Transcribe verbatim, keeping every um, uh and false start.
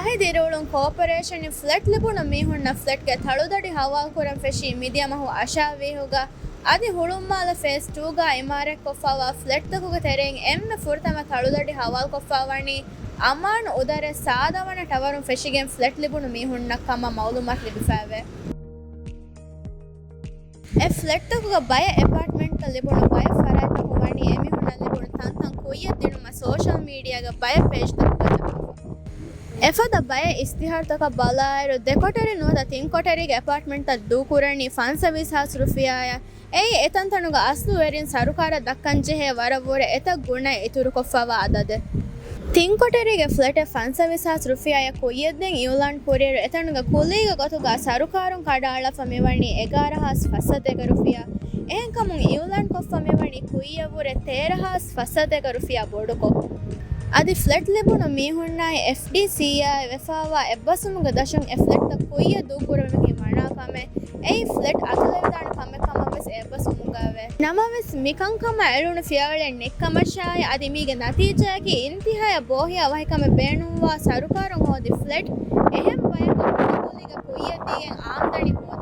އަހި ދިރިއުޅުން ކޯޕަރޭޝަނިން ފްލެޓް ލިބުނު މީހުންނަށް ފްލެޓްގެ ތަޅުދަޑި ހަވާލުކުރަން ފެށީ މިދިޔަ މަހު އަށާވީހުގަ އަދި ހުޅުމާލަ ފޭސް ޓޫގަ އިމާރާތްކޮށްފައިވާ ފްލެޓްތަކުގެ ތެރެއިން އެންމެ ފުރަތަމަ ތަޅުދަޑި ހަވާލުކޮށްފައިވަނީ އަމާން އުދަރެ ސާދަ ވަނަ ޓަވަރުން ފެށިގެން ފްލެޓް ލިބުނު މީހުންނަށް ކަމަށް މައުލޫމާތު ލިބިފައެވެ. އެ ފްލެޓްތަކުގަ ބައެއް އެޕާޓްމަންޓްތައް ލިބުނު ބައެއް ފަރާތްތަކު ވަނީ އެމީހުންނަށް ލިބުނު ތަންތަން ކުއްޔަށް ދިނުމަށް ސޯޝަލް މީޑިއާގެ ބައެއް ޕޭޖްތަކުގަ ޖަހާފަ. އެފަދަ ބައެއް އިސްތިހާރުތަކަށް ބަލާއިރު، ދެކޮޓަރި ނުވަތަ ތިންކޮޓަރީގެ އެޕާޓްމަންޓްތައް ދޫކުރަނީ ފަންސަވީސް ހާސް ރުފިޔާއަށް. އެއީ އެތަންތަނުގަ އަސްލުވެރިން ސަރުކާރަށް ދައްކަންޖެހޭ ވަރަށްވުރެ އެތައް ގުނައެއް އިތުރުކޮށްފައިވާ އަދަދެއް. ތިންކޮޓަރީގެ ފްލެޓެއް ފަންސަވީސް ހާސް ރުފިޔާއަށް ކުއްޔަށްދޭން އިއުލާން ކުރިއިރު، އެތަނުގަ ކުލީގެ ގޮތުގަ ސަރުކާރުން ކަނޑައަޅާފަ މިވަނީ އެގާރަ ހާސް ފައްސަތޭކަ ރުފިޔާ. އެހެންކަމުން އިއުލާންކޮށްފަ މިވަނީ ކުއްޔަށްވުރެ ތޭރަ ހާސް ފައްސަތޭކަ ރުފިޔާ ބޮޑުކޮށް. އަދި ފްލެޓް ލިބުނު މީހުންނާއި އެފްޑީސީއާއި ވެފައިވާ އެއްބަސްވުމުގެ ދަށުން އެ ފްލެޓްތައް ކުއްޔަށް ދޫކުރުމަކީ މަނާ ކަމެއް. އެއީ ފްލެޓް އަތުލެވިދާނެ ކަމެއް ކަމަށްވެސް އެއްބަސްވުމުގައެވެ. ނަމަވެސް، މިކަންކަމަށް އެޅުނު ފިޔަވަޅެއް ނެތްކަމަށާއި، އަދި މީގެ ނަތީޖާއަކީ އިންތިހާޔަށް ބޯހިޔާ ވަހިކަމެއް ބޭނުންވާ ސަރުކާރުން ހޯދި ފްލެޓް އެހެން ބަޔަކަށް ކުޑަކުލީގަ ކުއްޔަށްދީގެން އާމްދަނީ ބޯ